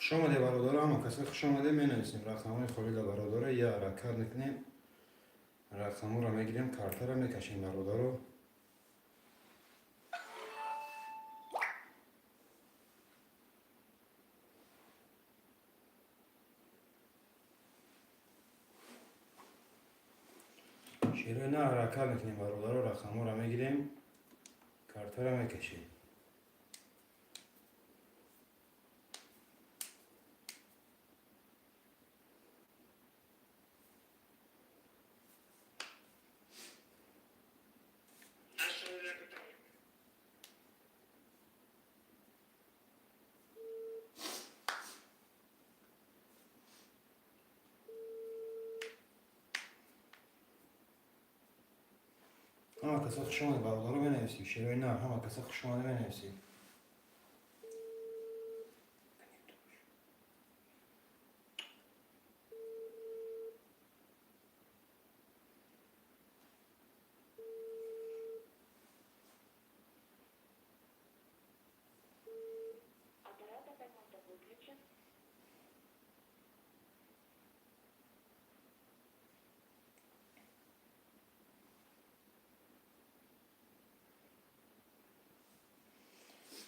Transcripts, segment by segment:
Хушомаде, бародаро, ҳама каса хушомаде. Менависем рақамҳои холида, бародаро, я ҳаракат мекунем, рақамҳоро мегирем, картаро мекашем, бародаро. Шерои на ҳаракат мекунем, бародаро, рақамҳоро мегирем, картаро мекашем. Ҳама каса хушомадед, бародаро, менависем. Шерои нар, ҳама каса хушомадед, менависем. Аппарат абонента выключен.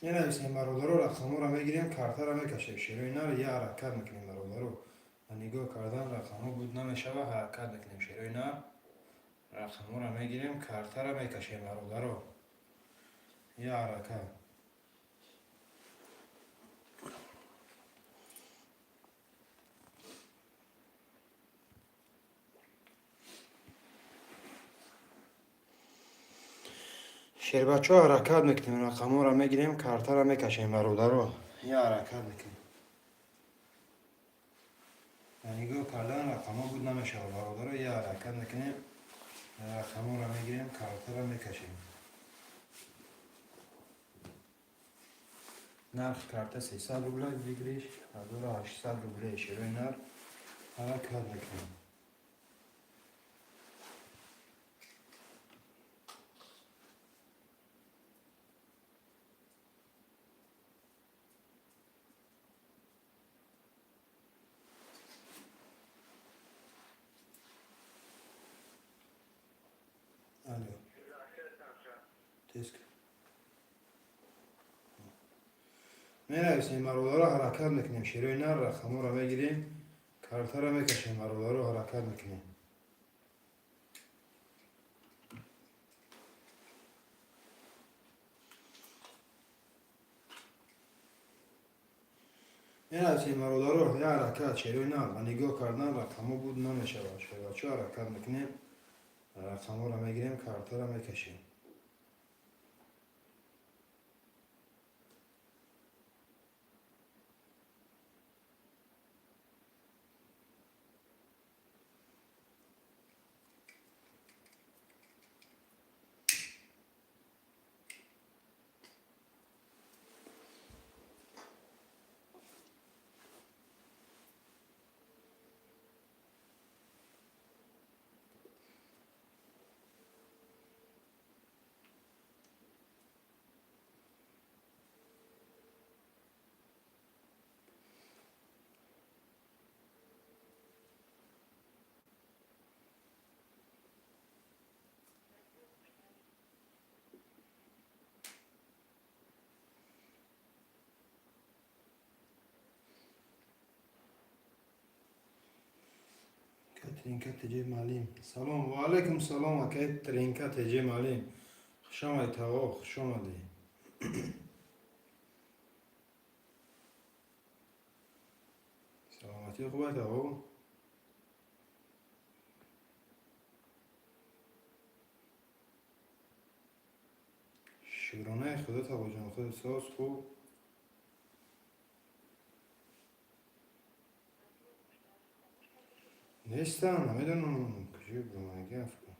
Менависем, бародаро, рақамҳоро мегирем, картаро мекашем. Шерои нар, я ҳаракат мекунем, бародаро. Ба нигоҳ кардан рақамҳо буд намешава, ҳаракат мекунем. Шерои нар, рақамҳоро мегирем, картаро мекашем, бародаро, я ҳаракат. Шербачо, ҳаракат мекунем, рақамҳоро мегирем, картаро мекашем, бародаро, я ҳаракат мекунем. Ба нигоҳ кардан рақамҳо буд намешава, бародаро, я ҳаракат мекунем, рақамҳоро мегирем, картаро мекашем. Нархи карта 300 рубля, выигрыш 1800 рублей. Шерои нар, ҳаракат мекунем. Алло. Теск. Менависем, бародаро, ҳаракат мекунем. Шерои нар, рақамҳоро мегирем, картаро мекашем, бародаро, ҳаракат мекунем. Менависем, бародаро, я ҳаракат. Шерои нар, ба нигоҳ кардан рақамҳо буд намешавад. Шербачо, ҳаракат мекунем, рақамҳоро мегирем, картаро мекашем. Тринка ТЖ Малим. Салом, ва алайкум салом, акай Тринка ТЖ Малим. Хуш омадӣ, тағо, хуш омадӣ. Саломатӣ хуб, тағо? Шукронаи Худо, тағоҷон, худат соз, хуб? Нестам, намедонам куҷо бимонагӣ афкор.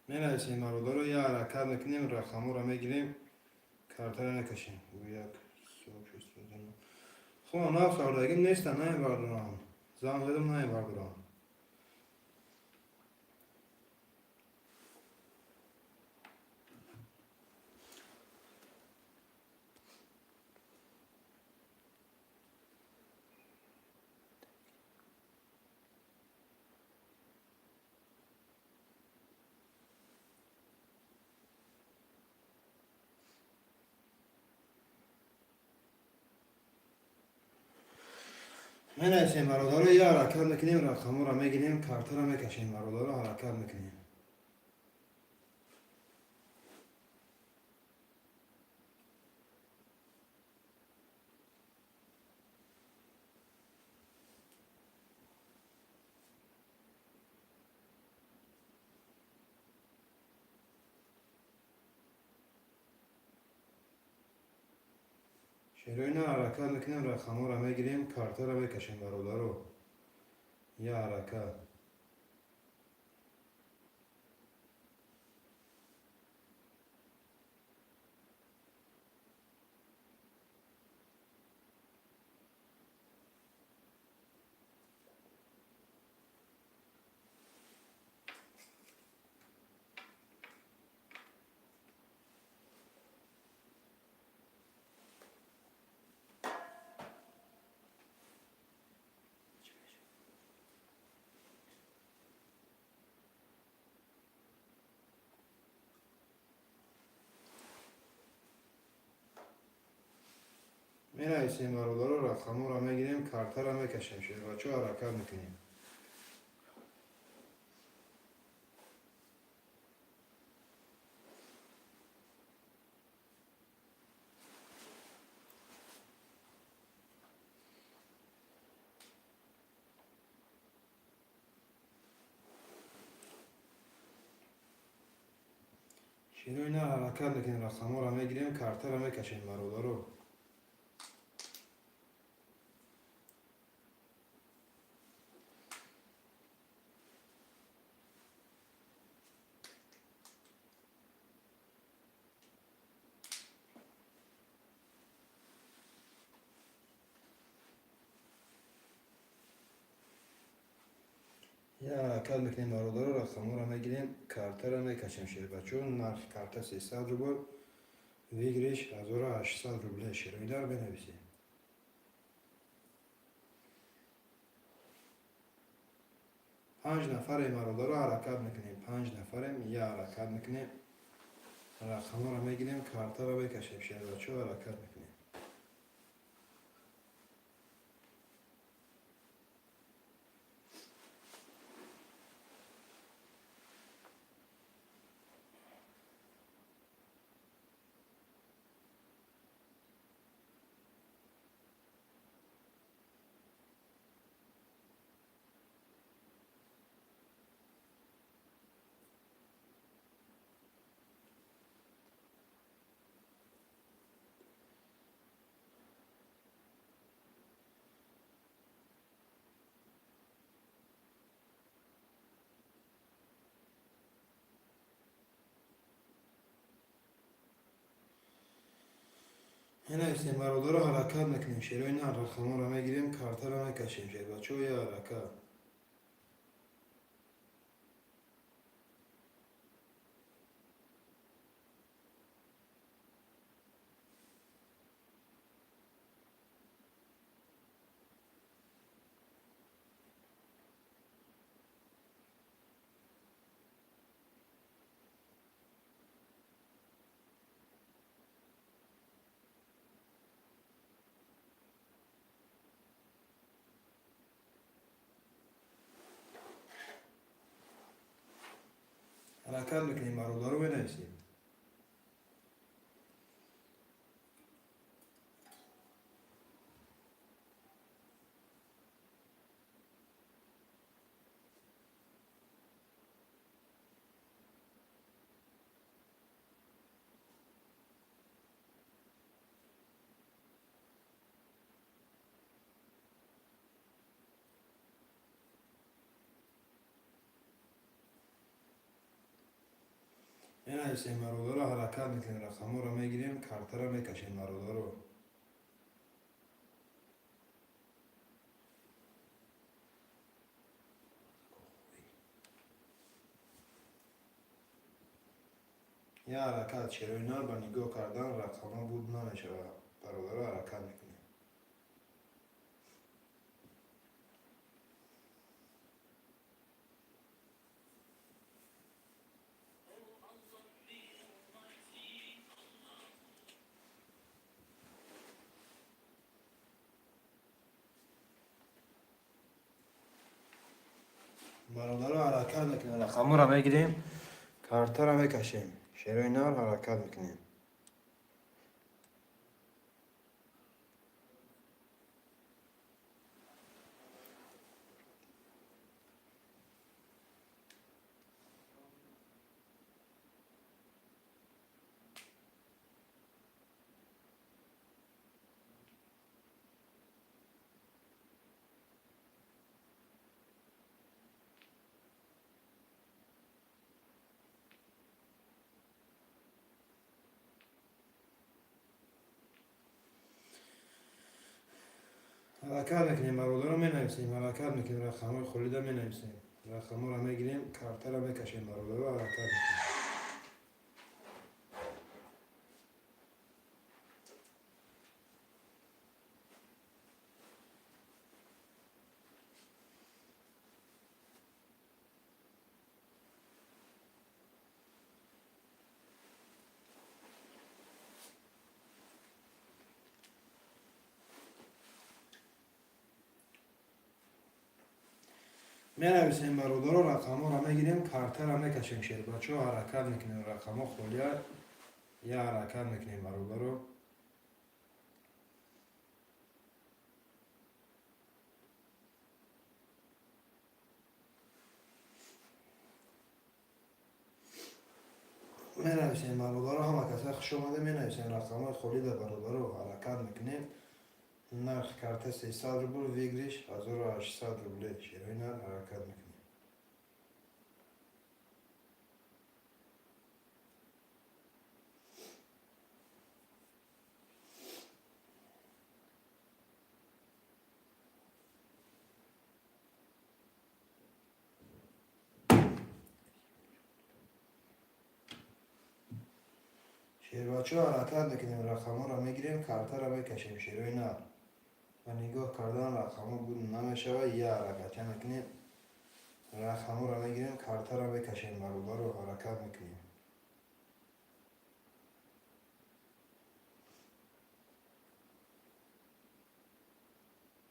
Менависем, бародаро, я ҳаракат мекунем, рақамҳоро мегирем, картаро мекашем. Як. Хуб, нав сардагим нестам, намебардорам. Занг задам, намебардорам. Менависем, бародаро, я ҳаракат мекунем, рақамҳоро мегирем, картаро мекашем, бародаро, ҳаракат мекунем. Шероина ҳаракат мекунем, рақамҳоро мегирем, картаро мекашем, бародаро, я ҳаракат. Менависем, бародаро, рақамҳоро мегирем, картаро мекашем, шербачо, ҳаракат мекунем. Шероина ҳаракат мекунем, рақамҳоро мегирем, картаро мекашем, бародаро. Я ҳаракат мекунем, бародаро, рақамҳоро мегирем, картаро мекашем, шербачо. Нархи карта 300 рубл, выигрыш 1800 рубле. Шероидар, бенависем. Панҷ нафарем, бародаро, ҳаракат мекунем. Панҷ нафарем, я ҳаракат мекунем, рақамҳоро мегирем, картаро мекашем, шербачо, ҳаракат мекунем. Менависем, бародаро, ҳаракат мекунем, шерои нар, рақамҳоро мегирем, картаро мекашем, шербачо, я ҳаракат. Ҳаракат мекунем, бародаро, менависем. Менависем, бародаро, ҳаракат мекунем, рақамҳоро мегирем, картаро мекашем, бародаро. Я ҳаракат, шерои нар, ба нигоҳ кардан рақамҳо буд намешавад, бародаро, ҳаракат мекунем. Бародаро, ҳаракат мекунем, рақамҳоро мегирем, картаро мекашем. Шерои нар, ҳаракат мекунем. Ҳаракат мекунем, бародаро, менависем, ҳаракат мекунем, рақамҳои холида менависем. Рақамҳоро мегирем, картаро мекашем, бародаро, ҳаракат мекунем. Менависем, бародаро, рақамҳоро мегирем, картаро мекашем. Шербачаҳо, ҳаракат мекунем, рақамҳо холия, я ҳаракат мекунем, бародаро. Менависем, бародаро, ҳама каса хуш омада. Менависем рақамҳои холида, бародаро, ҳаракат мекунем. Нархи карта 300 рубл, выигрыш 1800 рубле. Шерои нар, ҳаракат мекунем. Шербачаҳо, ҳаракат мекунем, рақамҳоро мегирем, картаро мекашем. Шерои нар, ва нигоҳ кардан рақамҳо буд намешавад, я ҳаракатча мекунем, рақамҳоро мегирем, картаро мекашем, бародаро, ҳаракат мекунем.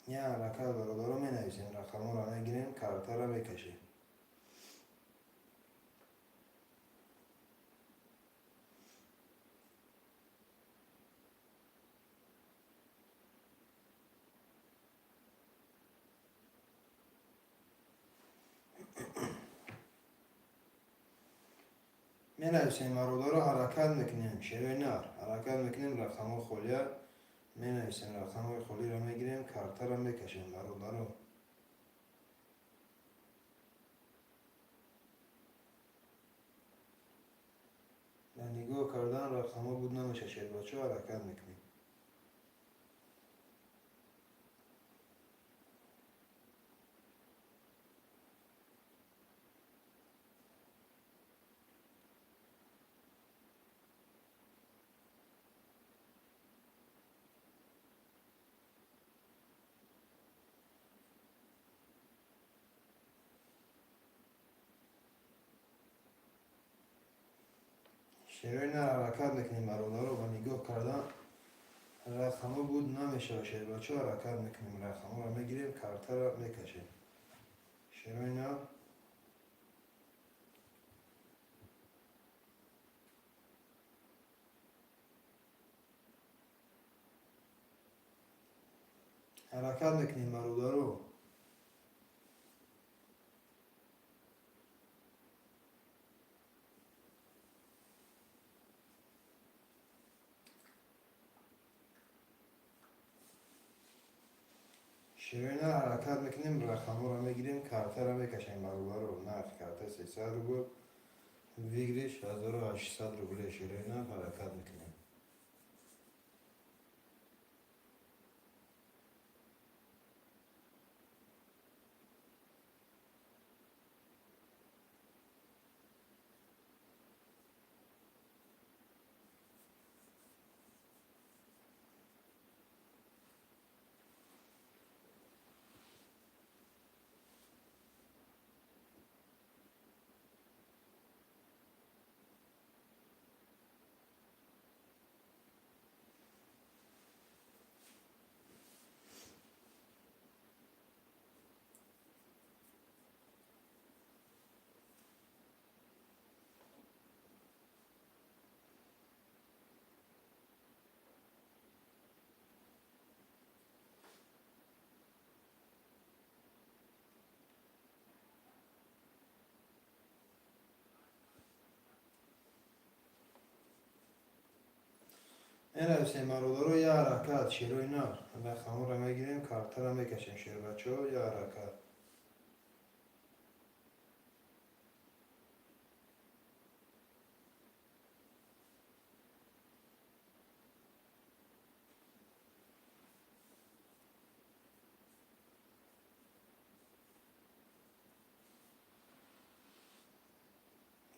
Я ҳаракат, бародаро, менависем, рақамҳоро мегирем, картаро мекашем. Менависем, бародаро, ҳаракат мекунем. Шерои нар, ҳаракат мекунем, рақамҳо холия, менависем, рақамҳои холиро мегирем, картаро мекашем, бародаро. Дар нигоҳ кардан рақамҳо буд намешавад, шербачаҳо, ҳаракат мекунем. Шерои нар, ҳаракат мекунем, бародаро. Ба нигоҳ кардан рақамҳо буд намешавад, шербачаҳо, ҳаракат мекунем, рақамҳоро мегирем, картаро мекашем. Шерои нар, ҳаракат мекунем, бародаро. Шерои нар, ҳаракат мекунем, рақамҳоро мегирем, картаро мекашем, бародаро. Нархи карта 300 рубл, выигрыш 1800 рубле. Шерои нар, ҳаракат мекунем. Менависем, бародаро, я ҳаракат, шерои нар. Рақамҳоро мегирем, картаро мекашем, шербачаҳо, я ҳаракат.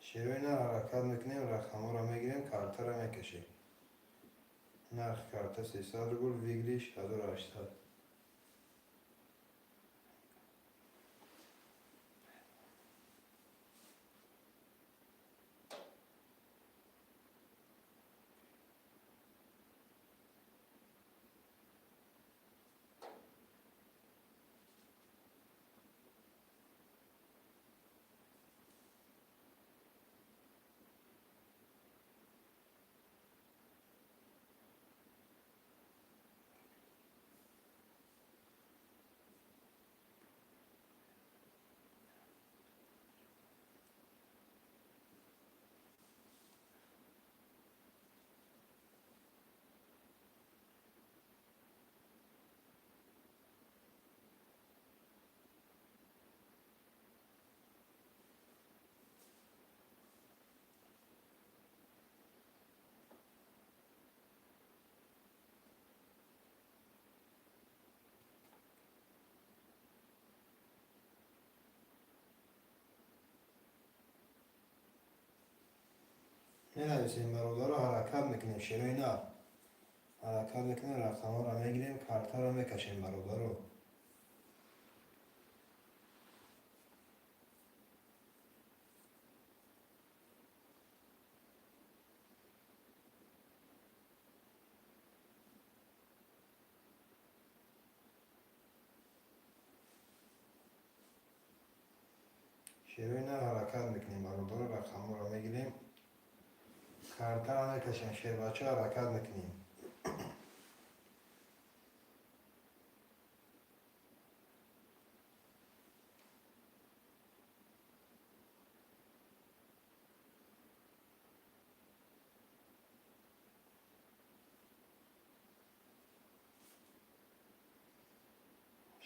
Шерои нар ҳаракат мекунем, рақамҳоро мегирем, картаро мекашем. Нархи карта 300 рубл, выигрыш 1800. Менависем, бародаро, ҳаракат мекунем, шерои нар. Ҳаракат мекунем, рақамҳоро мегирем, картаро мекашем, бародаро. Шерои нар ҳаракат мекунем, бародаро, рақамҳоро мегирем, картаро мекашем, шербача, ҳаракат мекунем.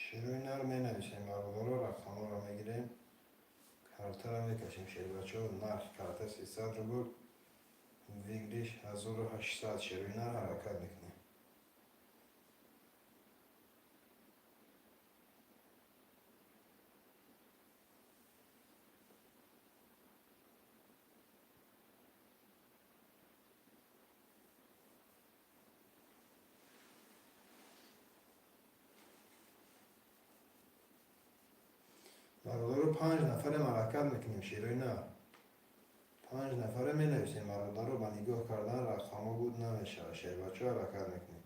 Шерои нар менависем, бародаро, рақамҳоро мегирем, картаро мекашем, шербачаҳо. Нархи карта 300 рубл, выигрыш 1800. Шерои нар ҳаракат мекунем. Бародаро, панҷ нафарем, ҳаракат мекунем, шерои нар. Панҷ нафаре менависем, бародаро, ба нигоҳ кардан рақамҳо буд намешавад, шербачаҳо, ҳаракат мекунем.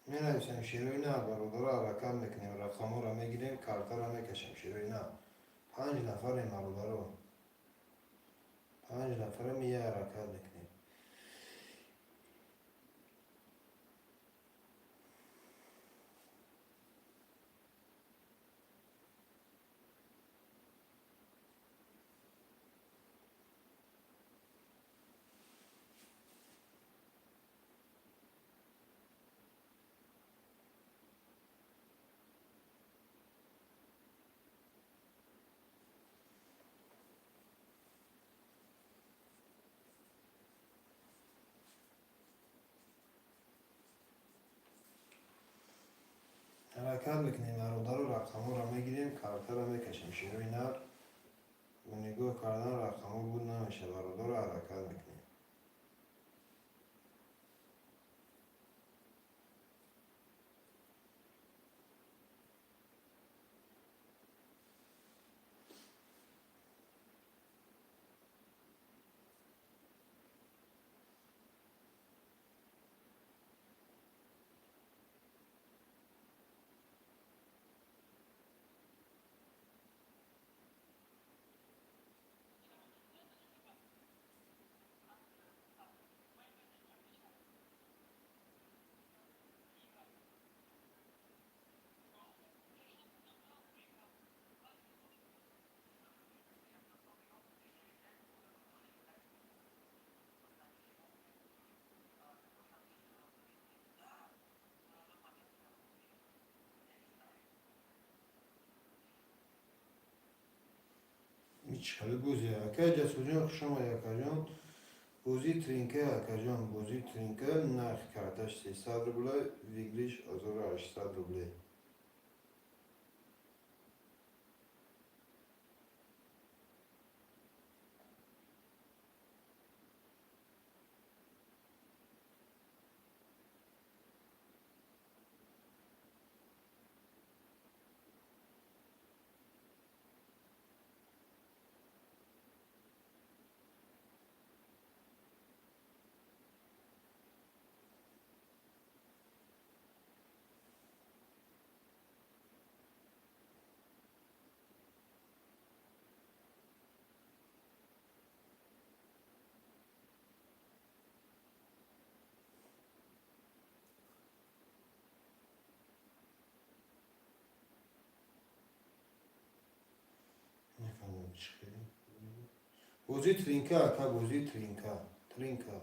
Менависем, шерои нар, бародаро, ҳаракат мекунем, рақамҳоро мегирем, картаро мекашем, шерои нар. Панҷ нафарем, бародаро. Панҷ нафарем, я ҳаракат мекунем. Ҳаракат мекунем, бародаро, рақамҳоро мегирем, картаро мекашем. Шерои нар бо нигоҳ кардан рақамҳо буд намешавад, бародаро, ҳаракат мекунем. Чӣ бозӣ, акай Ҷасурҷон, хуш омадӣ, акаҷон. Бозии тринка, акаҷон, бозии тринка, нархи карташ 300 рублей, выигрыш 1800 рублей. Нефаҳмидам, чӣ хеле бозии тринка, ака, бозии тринка, тринка.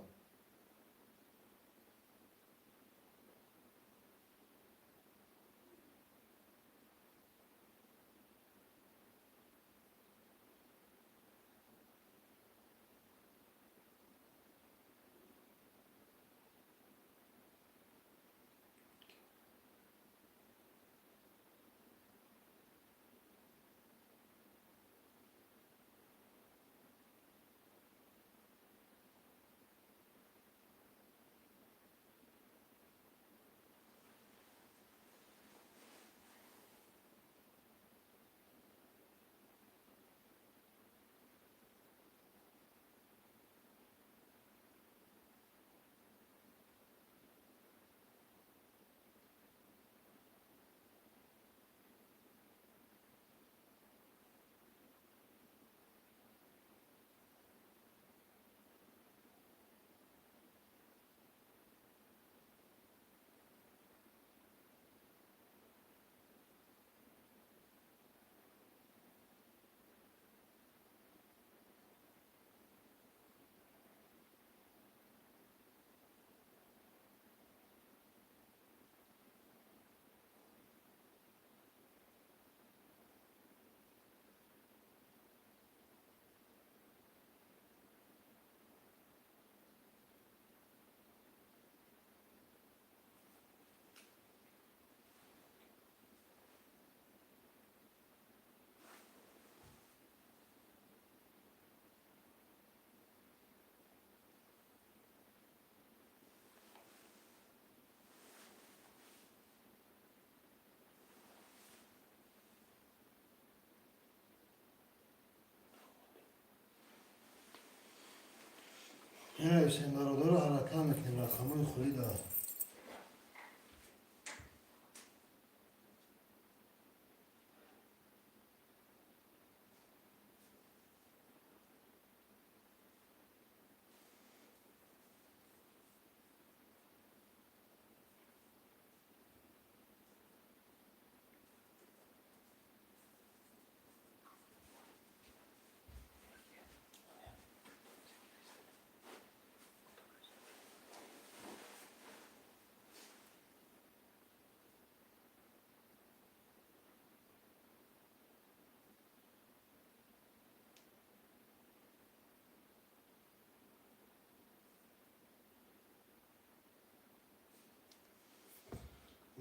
Менависем, бародаро, ҳаракат мекунем, рақамҳои холӣ дар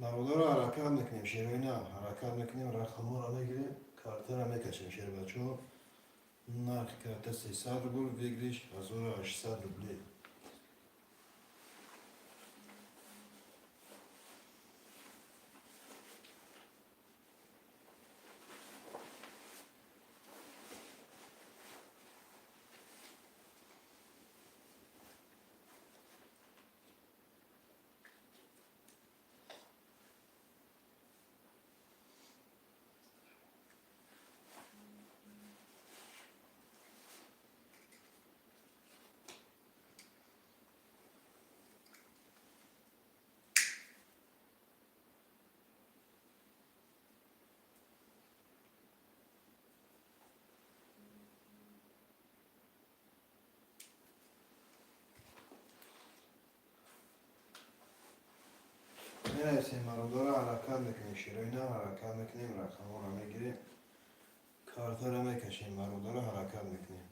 Бародаро, ҳаракат мекунем, шерои нар, ҳаракат мекунем, рақамҳоро мегирем, картаро мекашем, шербачаҳо. Нархи карта 300 рубл, выигрыш 1800 рублей. Менависем, бародаро, ҳаракат мекунем, шерои нар, ҳаракат мекунем, рақамҳоро мегирем, картаро мекашем, бародаро, ҳаракат мекунем.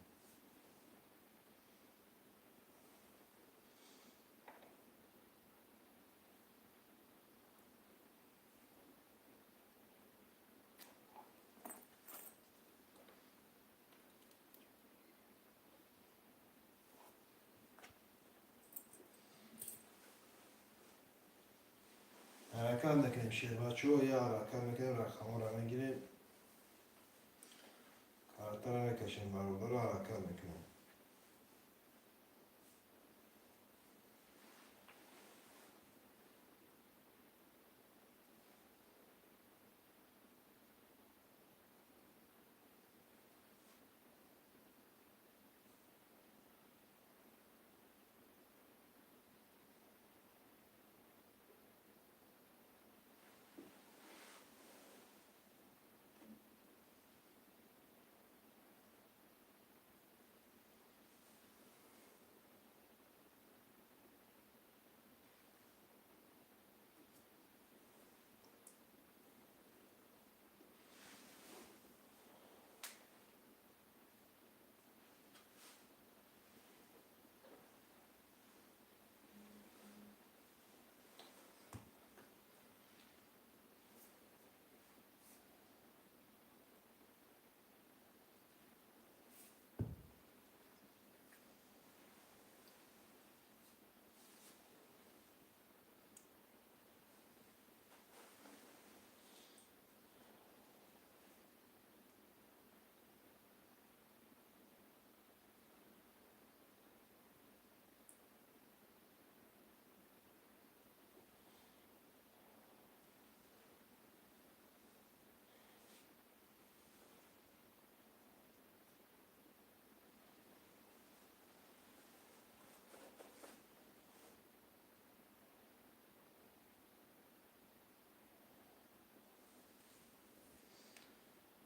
Ҳаракат мекунем, шербачаҳо, я ҳаракат мекунем, рақамҳоро мегирем, картаро мекашем, бародаро, ҳаракат мекунем.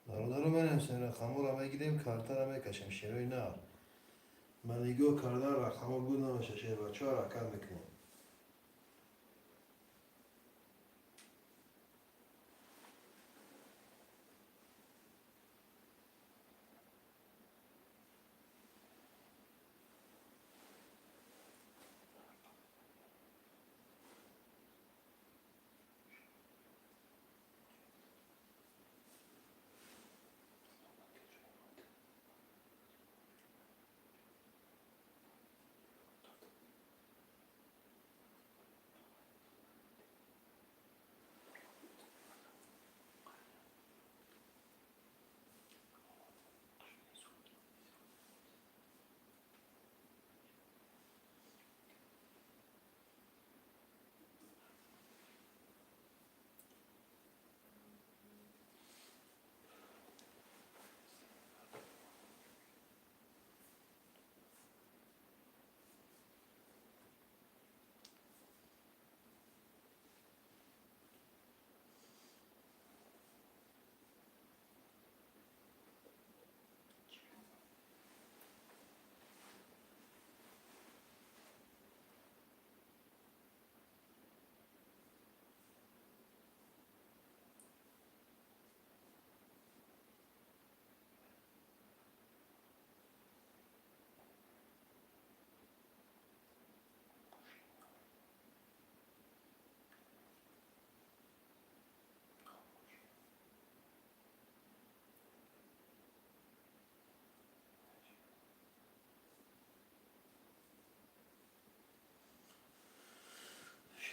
Бародаро, менависем, рақамҳоро мегирем, картаро мекашем, шерои нар. Ба нигоҳ кардан рақамҳо буд намеша, шербачаҳо, ҳаракат мекунем.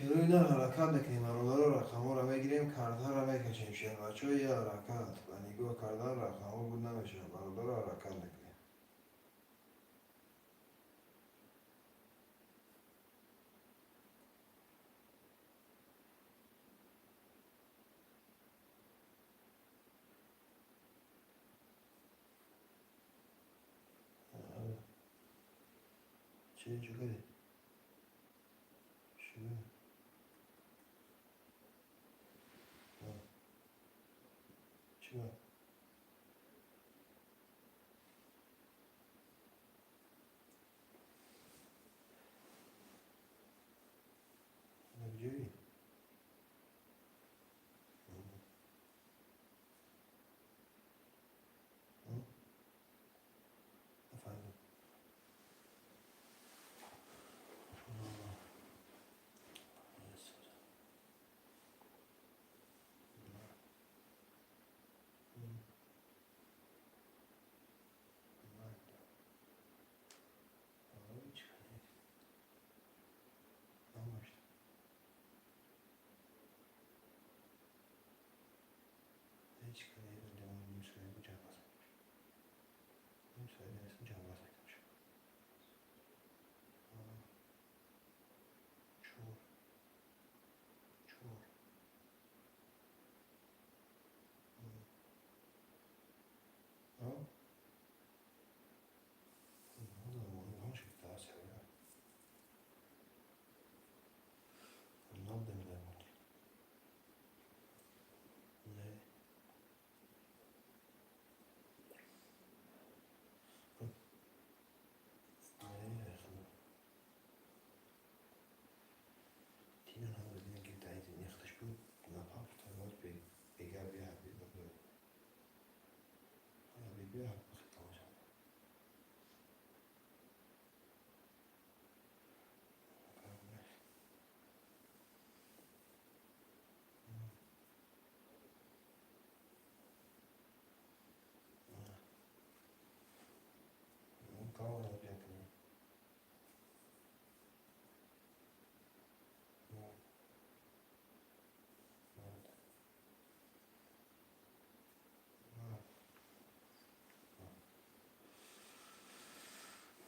Шерои нар ҳаракат мекунем, бародаро, рақамҳоро мегирем, картаро мекашем. Шербачаҳо, я ҳаракат ба нигоҳ кардан рақамҳо буд намешавад, бародаро, ҳаракат мекунем. Чӣ кардӣ? Чего? Где?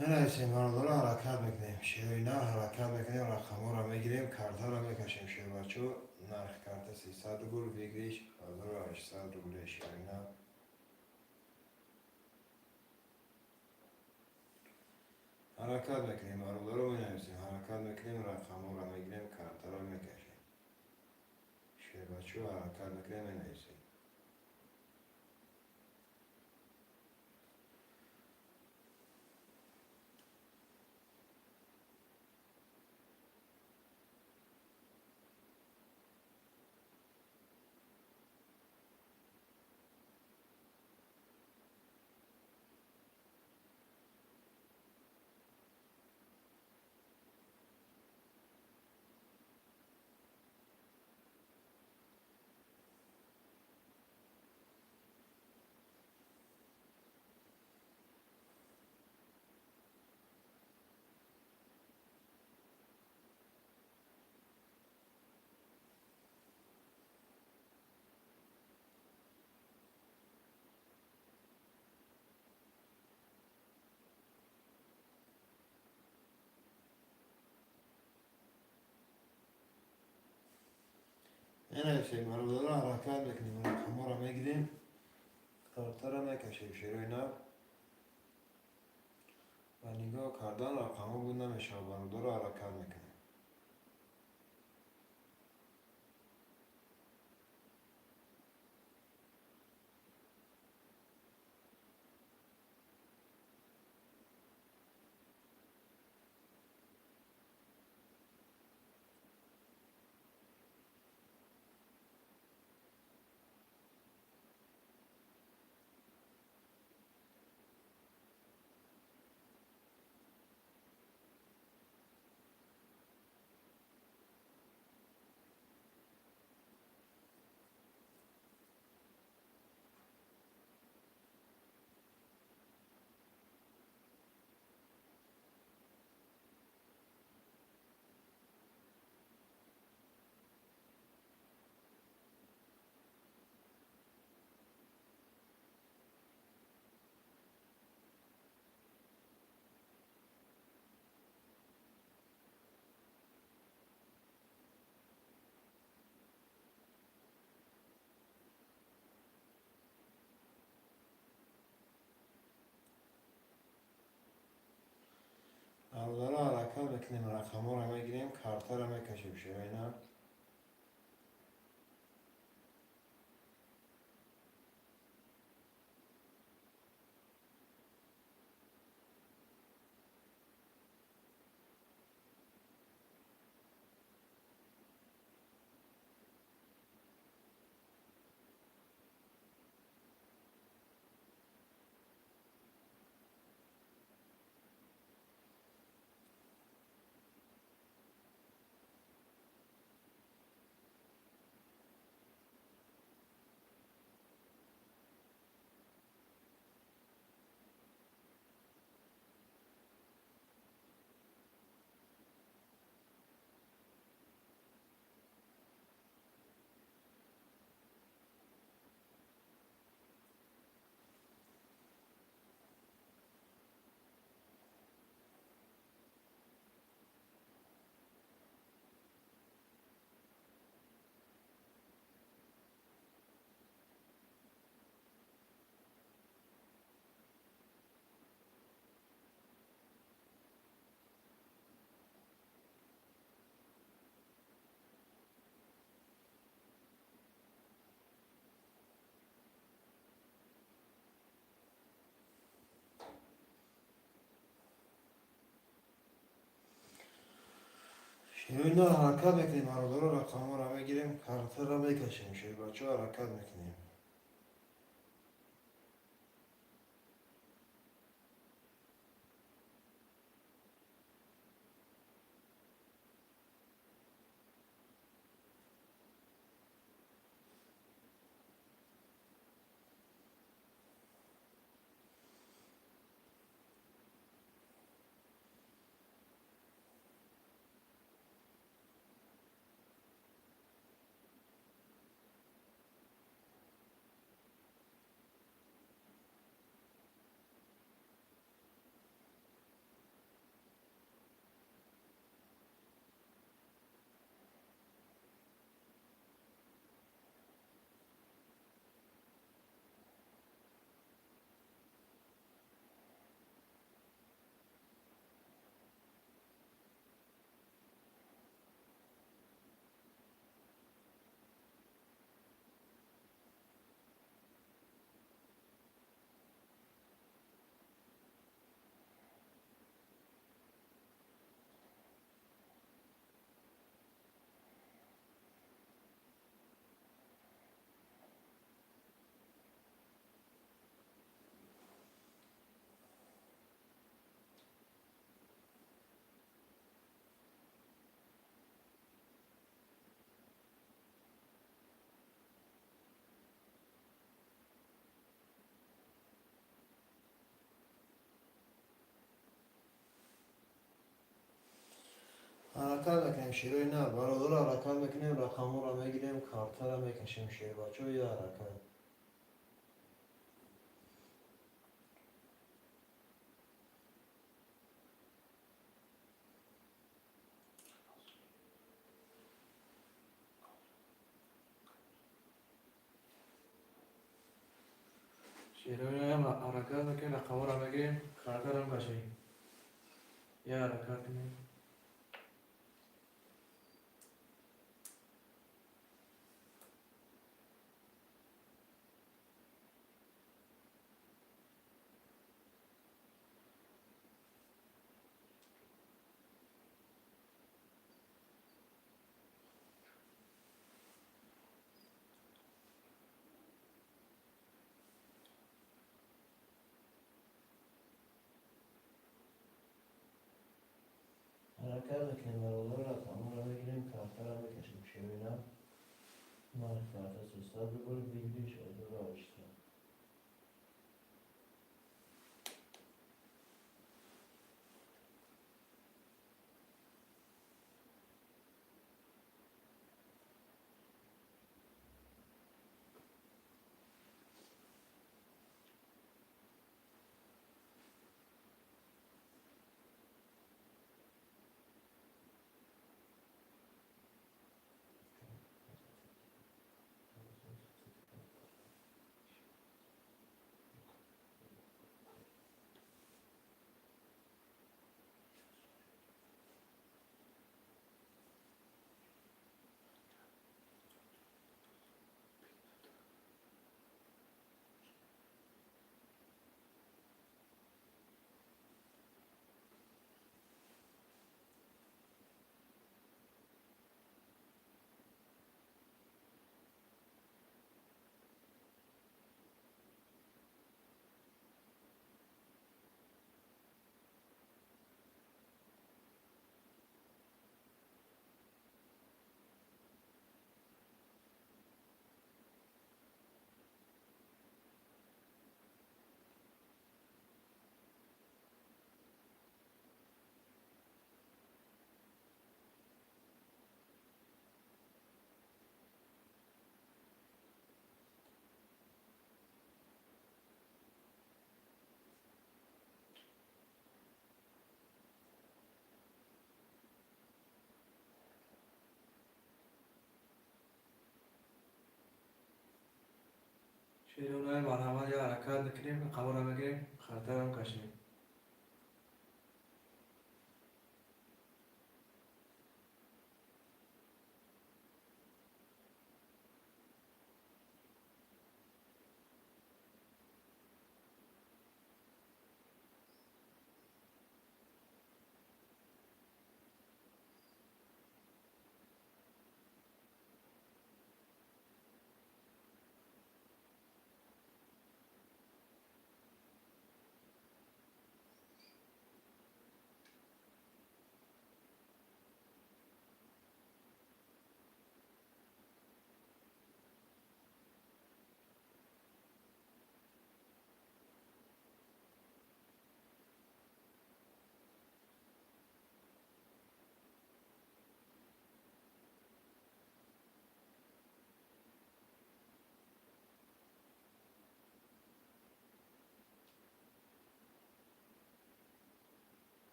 Менависем, бародаро, ҳаракат мекунем. Шерои нар ҳаракат мекунем, рақамҳоро мегирем, картаро мекашем. Шербачо, нарх карта 300 рубл, выигрыш 1800 рублей. Шерои нар. Ҳаракат мекунем, бародаро, менависем, ҳаракат мекунем, рақамҳоро мегирем, картаро мекашем. Шербачо, ҳаракат мекунем, менависем. Менависем, бародаро, ҳаракат мекунем, рақамҳоро мегирем, картаро мекашем. Шерои нар ба нигоҳ кардан рақамҳо буд намешавад, бародаро, ҳаракат мекунем. Мекунем, рақамҳоро мегирем, картаро мекашем, шерои нар. Шерои нар, ҳаракат мекунем, бародаро, рақамҳоро мегирем, картаро мекашем, шербачаҳо, ҳаракат мекунем. Ҳаракат мекунем, шерои нар, бародаро, ҳаракат мекунем, рақамҳоро мегирем, картаро мекашем, шербачаҳо, я ҳаракат. Шерои нарам ҳаракат мекунем, рақамҳоро мегирем, картаро мекашем. Я ҳаракат кунем. Ҳаракат мекунем, бародаро, рақамҳоро мегирем, картаро мекашем, шерои нар. Нархи карта 300 рубл, выигрыш 1800. Шеронаи марҳамат, я ҳаракат мекунем, рақамҳоро мегирем, хартаро мекашем.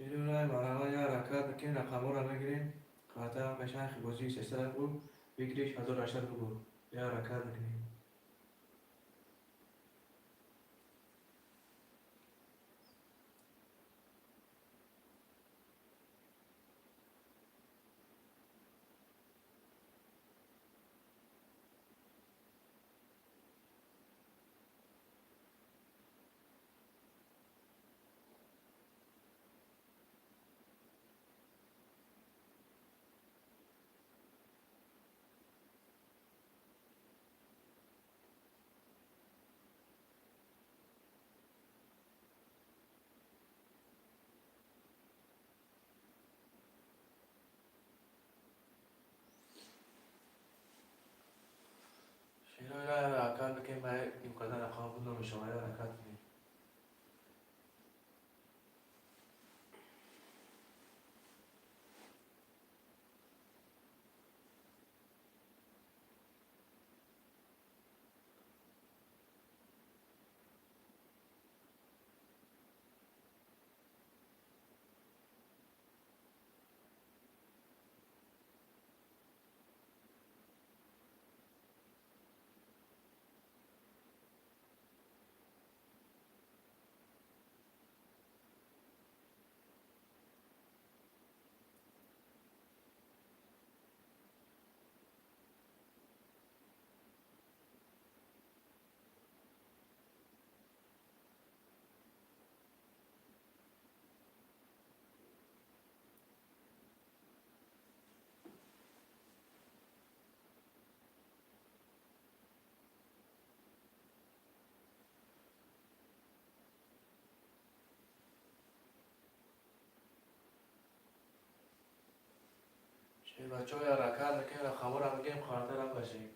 Шеронаи марҳамат, я ҳаракат мекунем, рақамҳоро мегирем, хартаро мекашем, бозии 300 рубл, выигрыш 1800 рубл. Я ҳаракат мекунем. Шеронаи ҳаракат мекунем, ба имконият рақамҳо буд намешавад, я ҳаракат кунем. Бачаҳо, ҳаракат мекунем, рақамҳоро мегирем, хартаро мекашем.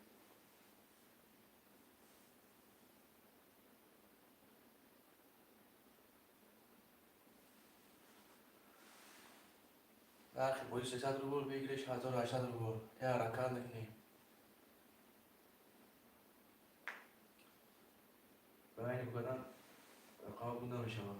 Нархи бозӣ 300 рубл, выигрыш 1800 рубл. Я ҳаракат мекунем. Ба айни кунам рақамҳо буд намешавад.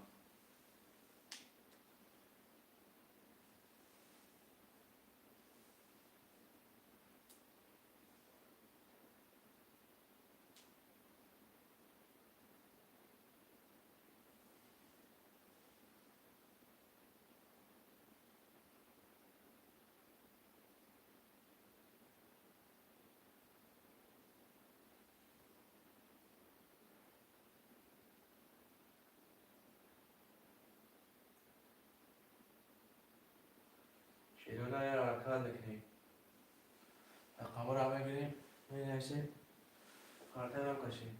Шеронаи ҳаракат мекунем. Рақамҳоро мегирем, менависем, хартаро мекашем.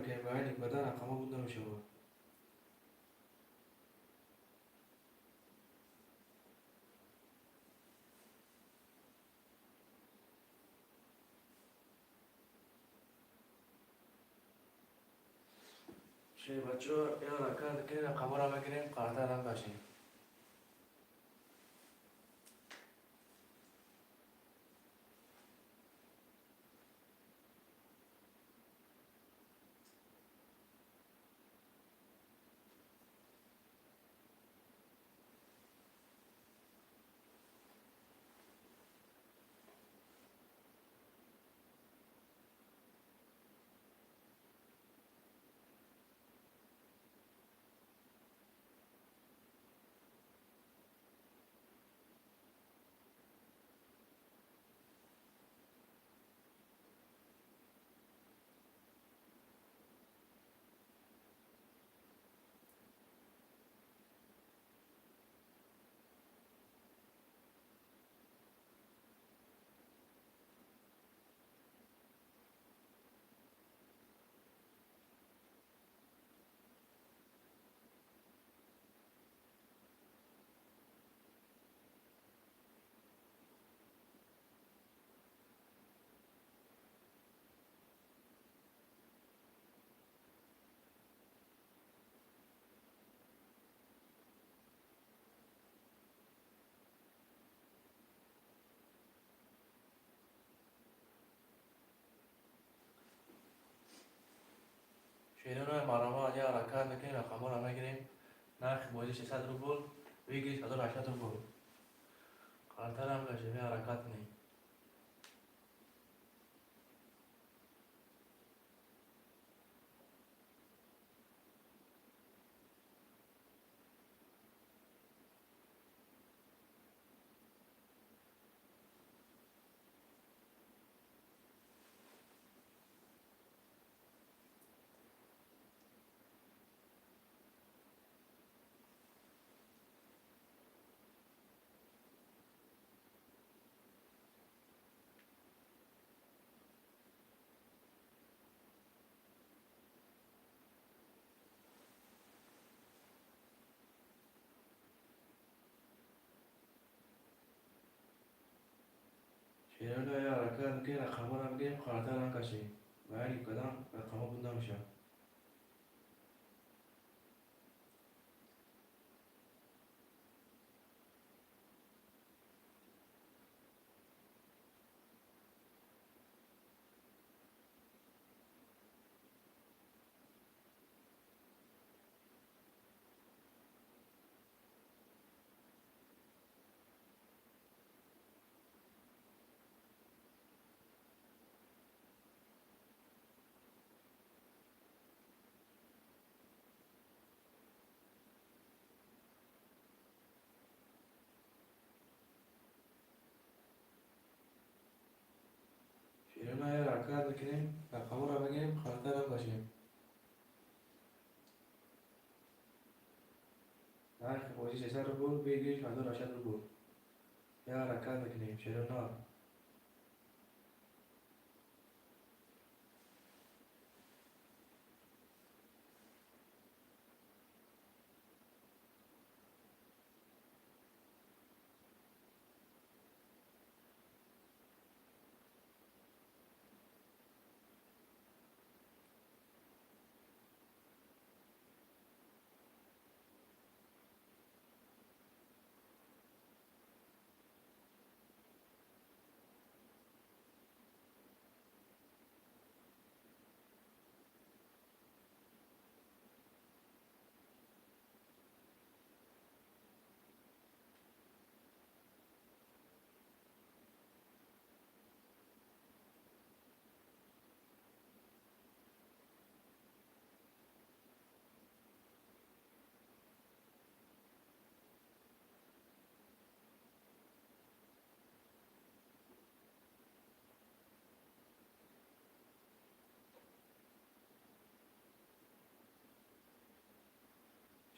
мекунем, ба айни бадан рақамҳо буд намешавад. Шербачо я ҳаракат мекунем, рақамҳоро мегирем, қартара мекашем. Шерои марама я ҳаракат мекунем, рақамҳоро мегирем. Нархи бозӣ 600 рубл, выигрыш 1800 рубл. Қартара мекашем, я ҳаракат кунем. Шерои я ҳаракат мекунем, рақамҳоро мегирем, қартара мекашем. Ба айни қадам рақамҳо буд намешавад. Шерои я ҳаракат мекунем, рақамҳоро мегирем, қартара мекашем. Нархи бозӣ 600 рубл, выигрыш 1800 рубл. Я ҳаракат мекунем, шерои.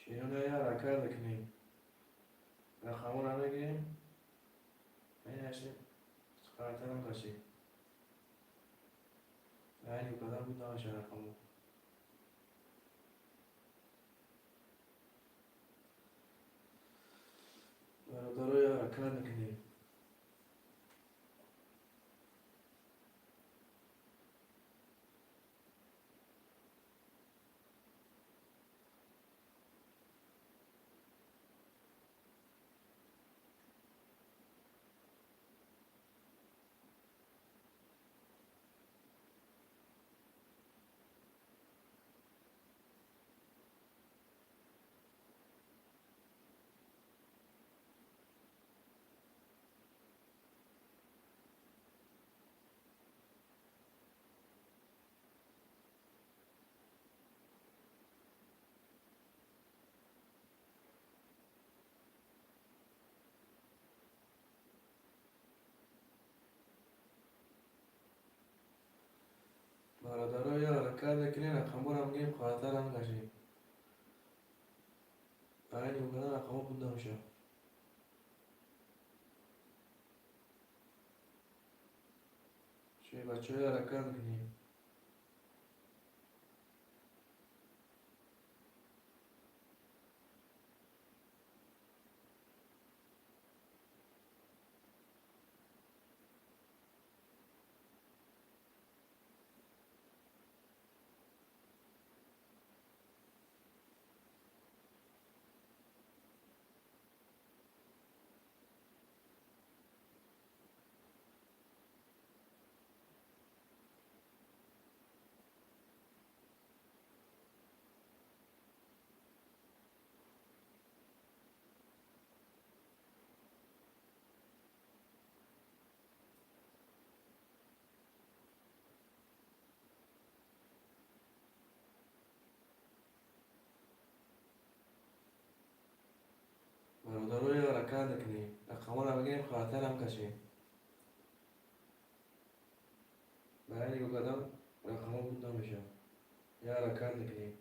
Шерои я ҳаракат мекунем, рақамҳоро мегирем, менависем, қартара мекашем. Ба айни қадам буд намешавад рақамҳо. Рақамҳоро мегирем, қаратара мекашем. Барои нигоҳ кардан рақамҳо буд намешавад. Бачаҳо ҳаракат мекунем. Бародарои ҳаракат мекунем. Рақамҳоро мегирем, қаратара мекашем. Барои нигоҳ кардан рақамҳо буд намешавад. Я ҳаракат мекунем.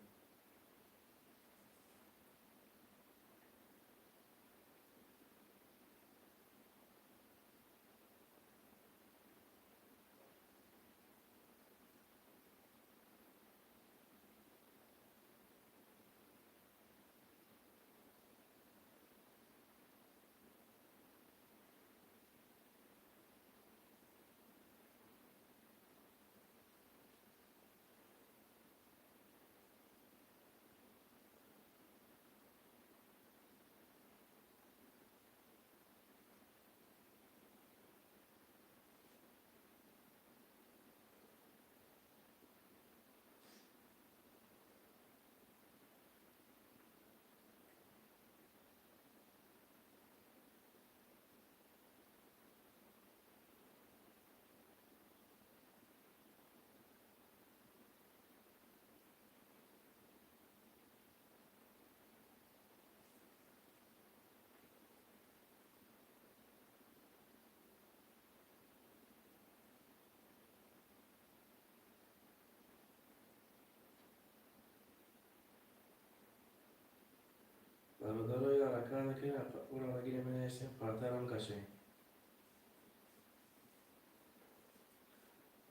Бародарои ҳаракат мекунем, ӯро мегирем, менависем, қаратара мекашем.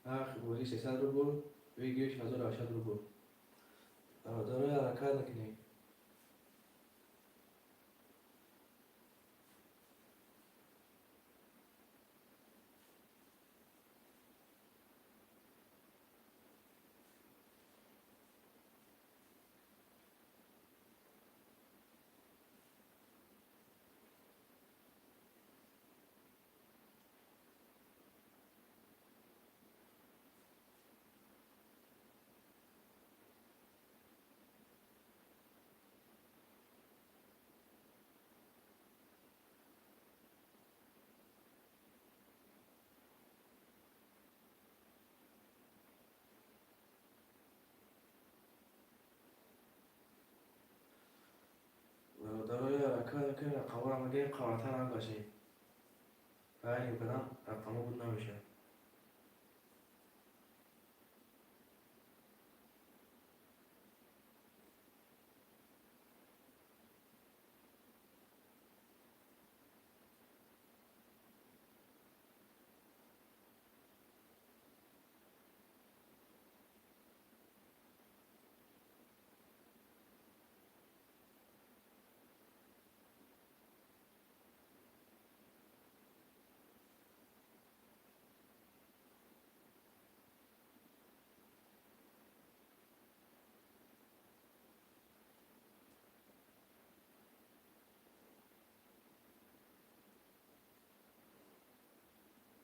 Нархи бозӣ 300 рубл, выигрыш 1800 рубл. Бародарои ҳаракат мекунем. Бародарои ҳаракат мекунем, рақамҳоро мегирем, қаратара мекашем. Барои нигоҳ кардан рақамҳо буд намешавад.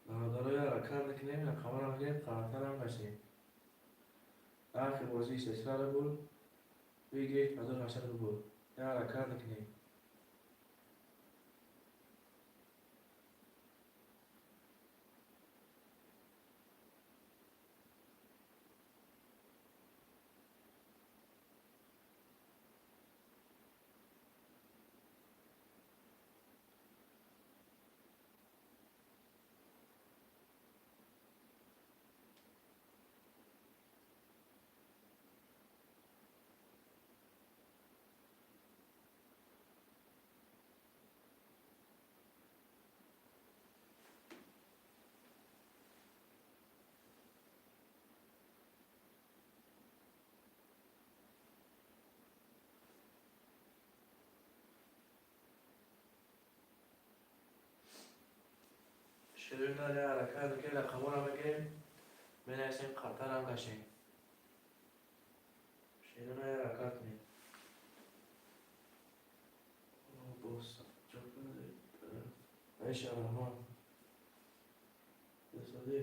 Бародарои ҳаракат мекунем, рақамҳоро мегирем, қаратара мекашем. Нархи бозӣ 300 рубл, выигрыш 1800 рубл. Я ҳаракат мекунем. Шерои нар я ҳаракат мекунем, рақамҳоро мегирем, менависем, қартаро мекашем. Шерои нар я ҳаракат кунем. Раҳмон бесадӣ.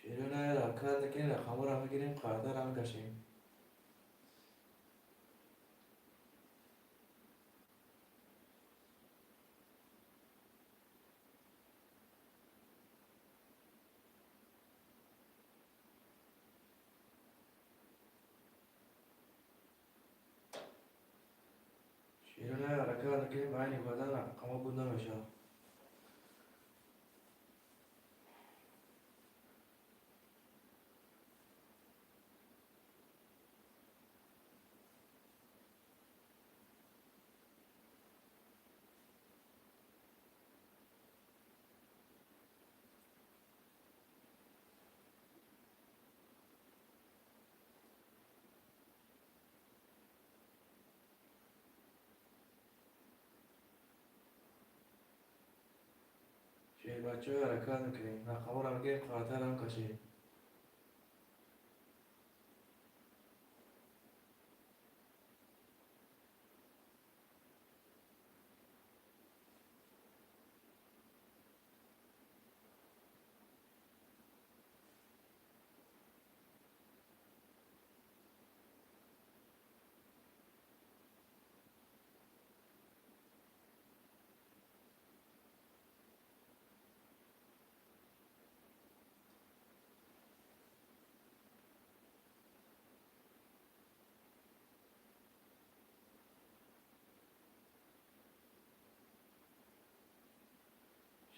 Шерои нар я ҳаракат мекунем, рақамҳоро мегирем, қартаро мекашем. Шерои нар ҳаракат мекунем, ба айни бадан рақамҳо буд намешавад. Шербачаҳо ҳаракат мекунем, рақамҳоро мегирем, қартаро мекашем.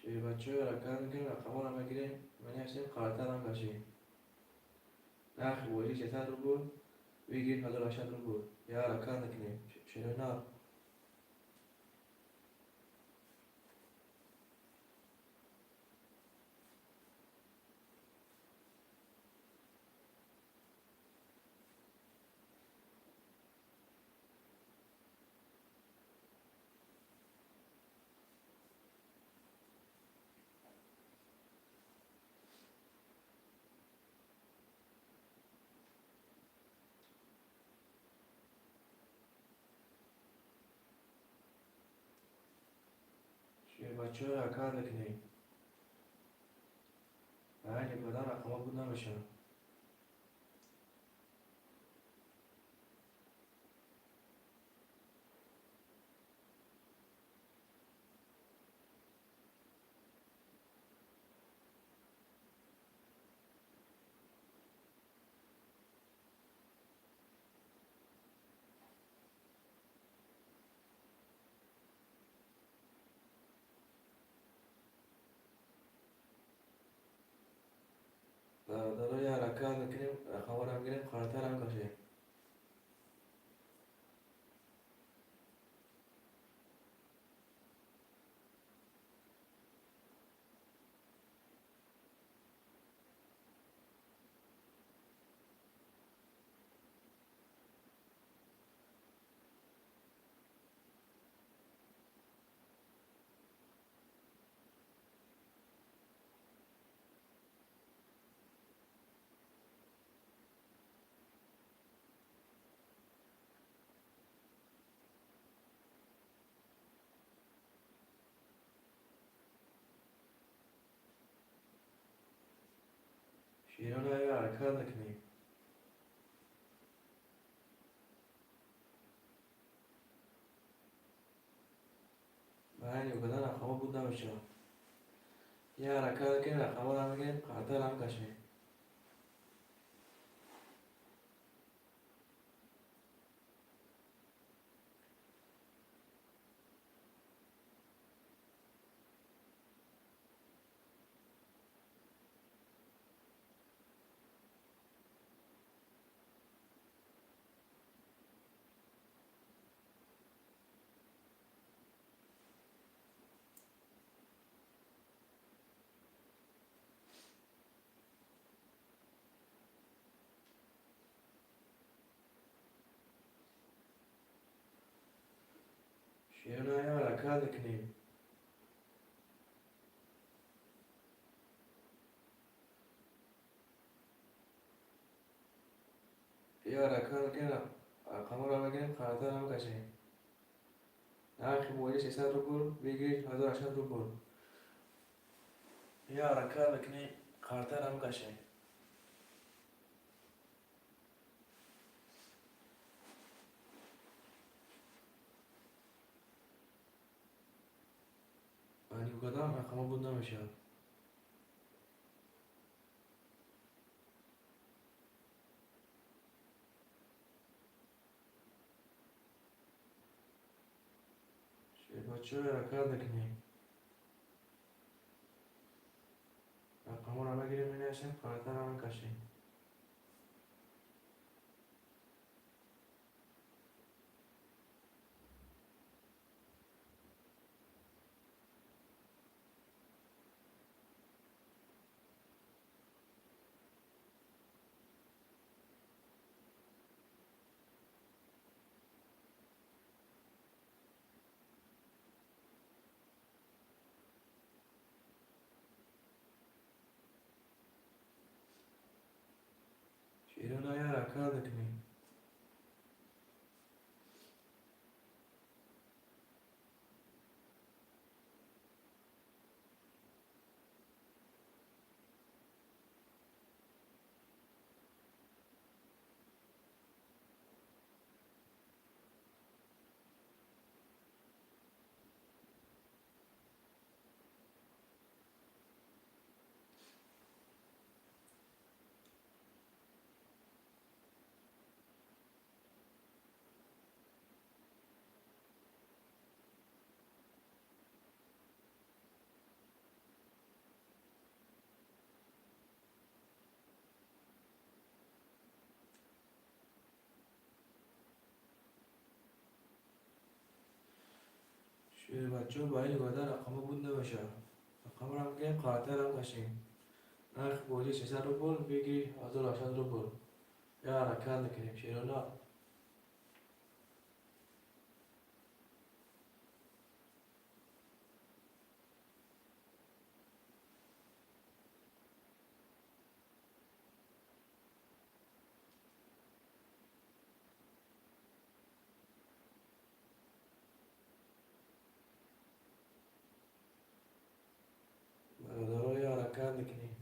Шербачаҳо ҳаракат мекунем, рақамҳоро мегирем, менависем, қартаро мекашем. Нархи бозӣ 300 рубл, выигрыш 1800 рубл. Я ҳаракат мекунем. Шерои нар. Шербачаҳо ҳаракат мекунем. Ба айни бадан рақамҳо буд намешавад. Бародаро я ҳаракат мекунем, рақамҳоро мегирем, қартаро мекашем. Шерои нар ҳаракат мекунем. Ба айни бадан рақамҳо буд намешавад. Я ҳаракат мекунем, рақамҳоро мегирем, қартаро мекашем. Шерона я ҳаракат мекунем. Я ҳаракат мекунем, рақамҳоро мегирем, қартаро мекашем. Нархи бозӣ 300 рубл, бигир 1800 рубл. Я ҳаракат мекунем, қартаро мекашем. Нигоҳ рақамҳо буд намешавад. Шербачаҳо ҳаракат мекунем. Рақамҳоро мегирем, менависем, қартаро мекашем. Шерона я ҳаракат мекунем. Шербачаҳо ба ин нигоҳда рақамҳо буд намешавад. Рақамҳоро мегирем, қартаро мекашем. Нархи бозӣ 300 рубл, бигир 1800 рубл. Я ҳаракат мекунем, шерона. Бародаро, я ҳаракат мекунем.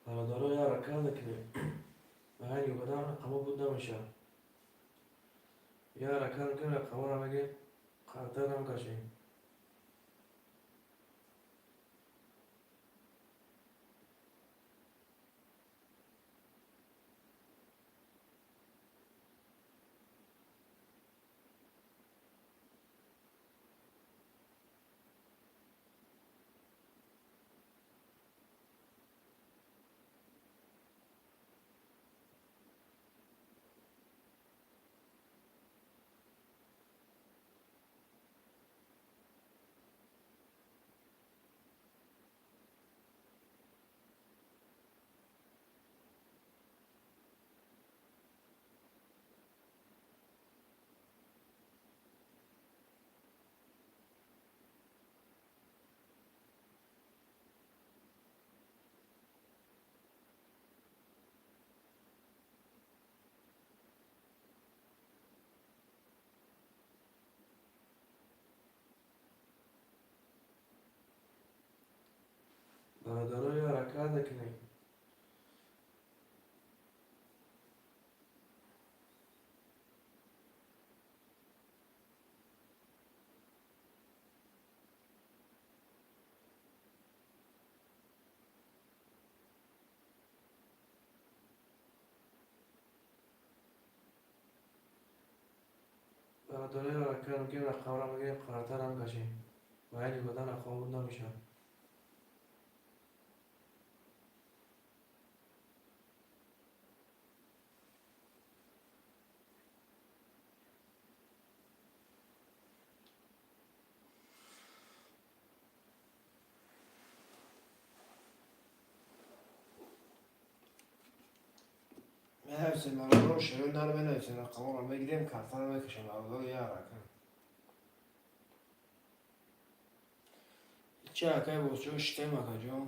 Бародаро, я ҳаракат мекунем. Ба ҳар нигоҳда рақамҳо буд намешавад. Я ҳаракат мекунем, рақамҳоро мегирем, қартаро мекашем. Бародаро, я ҳаракат мекунем. Бародарои ҳаракат мекунем, рақамро мегирем, қартара мекашем. Ба яни годан рақам буд намешавад. Менависем бародаро, шерои нар менависем, рақамҳоро мегирем, картаро мекашем, бародаро, я ҳаракат. Чӣ акай бозчо шитем, акаҷон?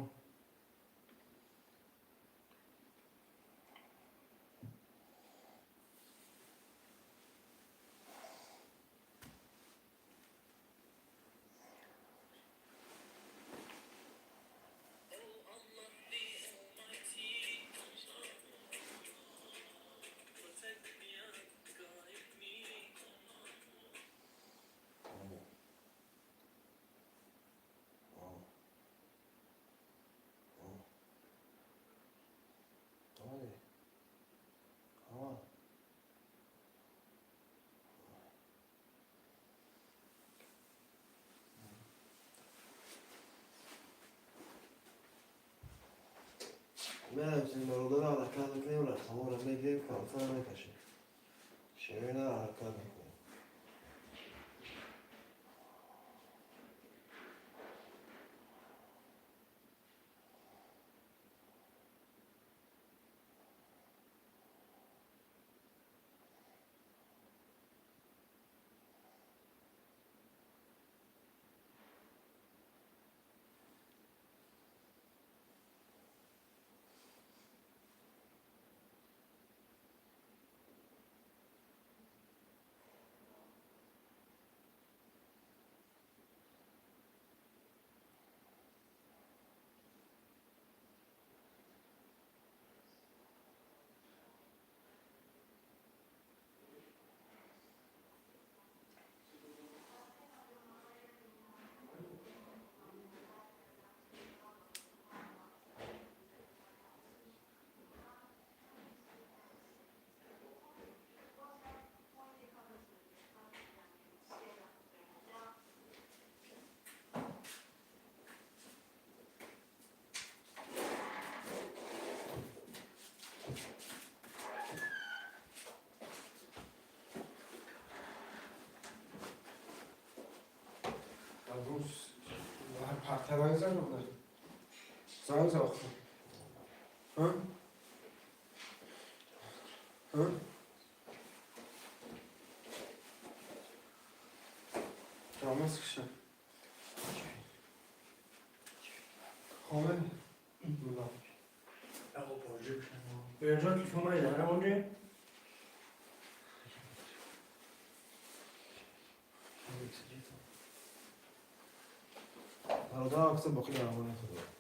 Менависем бародаро, ҳаракат мекунем, рақамҳоро мегирем, картаро мекашем. Шерои нар ҳаракат мекунем. Партаранг занг занг за охир. Ҳа? Ҳа? Рамаз киша. Хомел? Биринҷон телефон мани дар монди? Бародар, акса боқӣ дар амони Худо.